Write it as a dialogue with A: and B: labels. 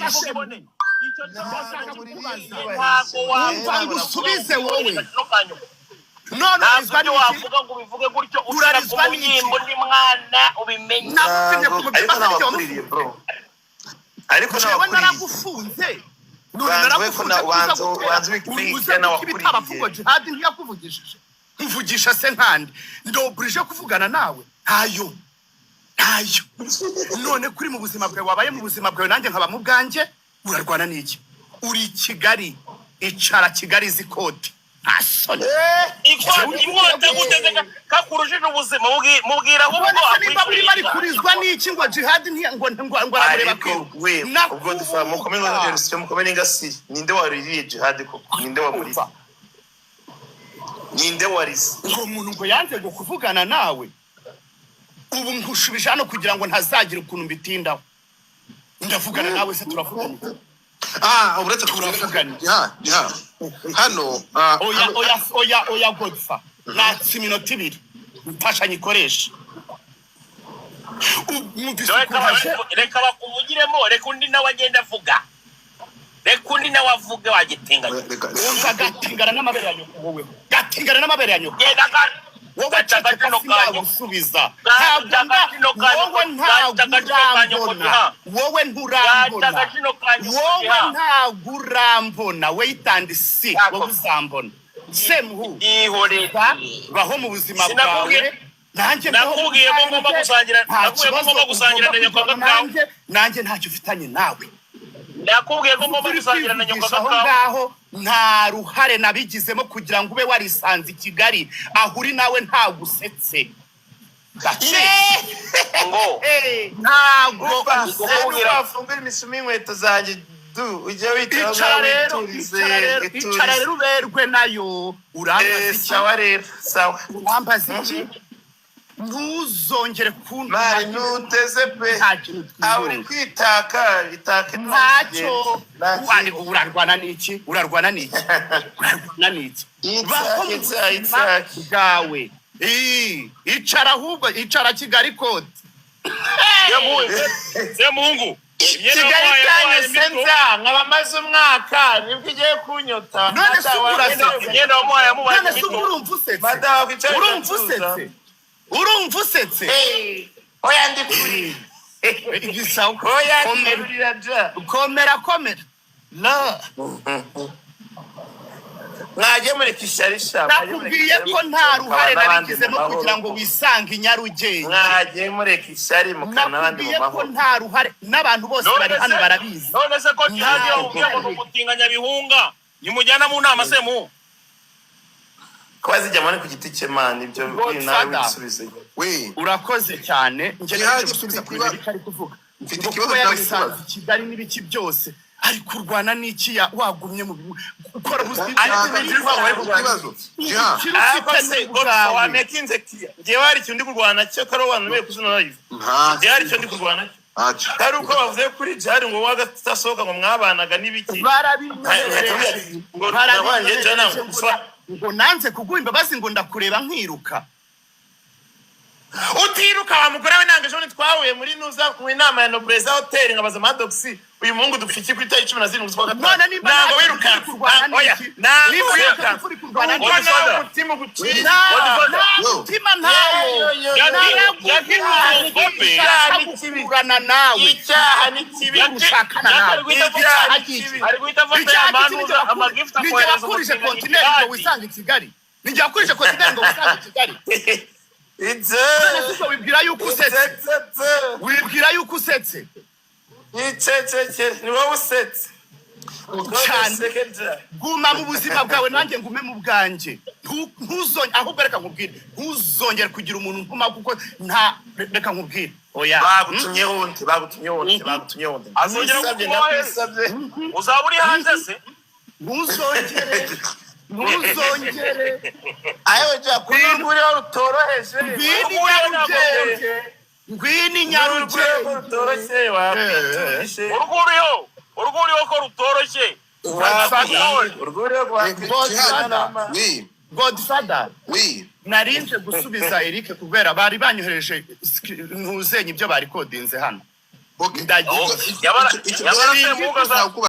A: Imvugo
B: se
A: iboneye. Icyo
B: Ndashaka
A: cyo
B: kukubaza.
A: Ntabwo
B: Umva
A: wavuga
B: ngusubize wowe.
A: Agaciro ka nyuma.
B: None
A: Ntabwo
B: urizwa
A: ibyo
B: n'iki?
A: wavuga ngo ubivuge gutyo ushyira ku
B: Urarizwa n'iki?
A: mubyimba undi mwana, ubimenye.
B: Nagutumye ku
C: Ariko
B: mubyimba se?
C: ntawakuririye, bro, ariko
B: Jewe
C: ntawakuririye.
B: naragufunze. None
C: Banza we ko
B: naragufunze kuza gutera
C: banza ubike
B: uza
C: nawakuriye.
B: guta ibitabavugo. Jihadi ntiyakuvugishije, nkuvugisha se nkandi ndoburije kuvugana nawe? Ntayo, ntayo. None kuri mu buzima bwawe, wabaye mu buzima bwawe, nanjye nkaba mu bwanjye. Urarwana n'iki? Uri i Kigali, icara Kigali izi kode, nta soni.
A: Inkota guteze kakurujije ubuzima. Mubwira ahubwo.
B: None se nimba burimo ari
A: akwishyurira.
B: Kurizwa n'iki ngo Jihadi ngo aramureba?
C: Ariko we, ubwo dufa mukome n'urusyo, mukome n'ingasire. Ninde waririye Jihadi koko? Ninde wamuriye? Ninde warize?
B: Ngo umuntu ngo yanze ngo kuvugana nawe. Ubu nkushubije hano kugira ngo ntazagira ukuntu mbitindaho. Ndavugana nawe se? Turavugana iki?
D: Ah, uretse
B: Turavugana.
D: Jiha, Jiha hano, ah,
B: Oya.
D: hano.
B: Oya, oya, oya, godfa natse iminota 2, mfasha nyikoreshe. Mwumvise
A: Reka
B: ukuntu aje?
A: Reka bakuvugiremo, reka undi nawe agenda avuga, reka undi nawe avuge wagitinganya.
D: Reka, reka.
B: Wumva gatingana n'amabere ya nyoko, wowe gatingana n'amabere ya nyoko.
A: Genda ka
B: Wowe
A: gaca
B: ceceka.
A: agaciro ka nyoko.
B: Sindagusubiza.
A: Gaca
B: Ntabwo nda
A: agaciro ka nyoko.
B: Wowe ntabwo
A: Gaca agaciro ka nyoko.
B: urambona.
A: Jiha.
B: Wowe
A: Gaca
B: nturambona.
A: agaciro ka nyoko.
B: Wowe
A: Jiha.
B: ntabwo urambona, wait and see.
A: Yako.
B: Wowe uzambona semuhu.
A: Ihorere.
B: Baho mu buzima
A: Sinakubwiye-
B: bwawe, nanjye mbeho mu
A: Nakubwiye ko ngomba
B: bwanjye.
A: gusangira-
B: Nta
A: nakubwiye ko
B: kibazo
A: ngomba gusangira
B: ugomba
A: na nyoko
B: kugirana
A: agakawa.
B: nanjye. Nanjye ntacyo ufitanye nawe.
A: Nakubwiye ko ngomba
B: Uri
A: gusangira na nyoko
B: kwivugisha aho
A: agakawa.
B: ngaho, nta ruhare nabigizemo kugira ngo ube warisanze i Kigali aho uri. Nawe ntabwo usetse. That's it.
A: Ngo
B: Ntabwo
A: Ukubwira-
C: Wafungura imishumi y'inkweto zanjye du, ujye wicara.
B: Icara rero.
C: Witurize.
B: Icara rero, icara rero, uberwe nayo. Urambaza iki?
C: Sawa rero, sawa.
B: Urambaza iki? Ntuzongere kuntuma.
C: Mari ntuteze pe.
B: Nta kintu
C: Aho uri
B: twiyunga.
C: kwitaka itaka.
B: Ntacyo. Urarwana n'iki? Urarwana n'iki? Urarwana n'iki? Baho mu
C: Itaka,
B: buzima
C: itaka.
B: bwawe. Icara ahubwo, icara Kigali kode.
A: Semuhungu, imyenda
C: Kigali
A: wamuhaye
C: itanye
A: yamuhaye mito.
C: senza nkaba maze umwaka, nibwo igiye kunyota.
B: None se ubwo urasetse?
A: Imyenda wamuhaye yamubaye
B: None se
A: mito.
B: ubwo urumva usetse?
C: Madamu wakwicara
B: Urumva
C: ugatuza.
B: usetse? Urumva usetse?
C: Oya, ndi kuri
B: Igisawa.
C: Oya, ndi
B: Komera.
C: kurira ja.
B: Komera, komera la.
C: Mwajye mureka ishyari sha, mwajye mureka
B: Nakubwiye
C: ishyari
B: ko nta ruhare
C: mukabana n'abandi mu
B: nabigizemo
C: mahoro.
B: kugira ngo wisange i Nyarugenge.
C: Mwajye mureka ishyari mukabana n'abandi mu
B: Nakubwiye ko
C: mahoro.
B: nta ruhare, n'abantu bose
A: None
B: bari hano
A: se-
B: barabizi.
A: None se ko Jihadi
B: Ntabwo.
A: yamubwiye ngo ni umutinganya bihunga, nimujyana mu nama, Semuhungu?
C: Kuba zijyamo ni ku giti cye, man, ibyo
B: Godfather.
C: nawe wibisubize.
D: We.
B: Urakoze cyane. Njye
D: Jihadi,
B: naje gusubiza
D: mfite
B: ku bintu Eric ari kuvuga
D: mfite
B: ngo
D: ikibazo
B: kuba
D: nshaka
B: yarisanze
D: kubaza.
B: i Kigali n'ibiki byose, ari kurwana n'iki? Wagumye mu gukora ubuzima.
C: Ariko ibintu uri kuvuga bari kurwana.
D: Ikibazo, Jiha.
B: Ubukire
C: Ariko
B: ufite
C: se
B: ni
C: Godfather,
B: ubwawe.
C: wamekinze kiya, njyewe hari ikintu ndi kurwana cyo kari wantumeye kuzina live.
D: Nta
C: Njyewe hari icyo ndi kurwana cyo
D: ntacyo.
C: kari uko bavuze kuri Jihadi ngo wagatasohoka, ngo mwabanaga n'ibiki.
B: Barabinyohereje.
C: Ngo nabanje jana
B: Barabinyohereje ngo nanze kuguha imbabazi, ngo ndakureba nkiruka.
C: Utiruka wa mugore we. Nanga ejo twahuye muri nuza mu inama ya Nobreza Hotel, nkabaza Maddox, uyu muhungu dupfa iki kuri tariki 17 z'ukwa gatanu?
B: None nimba
C: Ntabwo
B: nta
C: wirukanka.
B: kintu uri kurwana
C: Oya,
B: n'iki?
C: ntabwo
B: Nimba nta
C: wirukanka.
B: kintu uri kurwana
C: Kuko
B: n'iki?
C: nawe umutima uguciye.
B: Nta
A: Godfather.
B: nta
D: Yo.
B: mutima ntawo.
C: Icyaha ni kibi.
B: Gukurana nawe.
C: Icyaha ni kibi.
B: Gushakana nawe.
C: Icyaha ni kibi.
A: Ari guhita afata
B: Icyaha
A: ya
B: ni kibi.
A: manuza amagift
B: Nijye
A: akohereza
B: wakurije
A: umutinganyi
B: kontineri ngo
A: Jihadi.
B: wisange i Kigali? Nijye wakurije kontineri ngo wisange i Kigali?
C: Itse.
B: None se ubwo wibwira yuko usetse?
C: Itse.
B: Wibwira yuko usetse?
C: Iceceke, ni wowe usetse.
B: Cyane.
C: Useke ja.
B: Guma mu buzima bwawe, nanjye ngume mu bwanjye. Ntuzongere ahubwo, reka nkubwire, ntuzongere kugira umuntu ntuma kuko nta, reka nkubwire, oya.
C: Bagutumye wundi, bagutumye wundi, bagutumye wundi.
A: Azongera
C: Ndakwisabye,
A: kukubaho.
C: ndakwisabye.
A: Uzaba uri hanze se?
B: Ntuzongere, ntuzongere.
C: Ayo ja, kuri urwuriho rutoroheje.
B: Ngwino i Nyarugenge, ngwino i
C: Urwego
B: Nyarugenge.
C: rutoroshye wakwiturije.
A: Urwuriho, urwuriho ko rutoroshye.
C: Urwuriho
D: Jihad, oui.
B: Godfather.
D: Oui.
B: Narinje gusubiza Eric kubera bari banyohereje ntuzenye ibyo bari kodinze hano.
D: Okay.
B: Ndagiye.
A: Yabara
D: Icyo-
A: yabara
D: icyo-
A: Semuhungu aza-
D: icyo-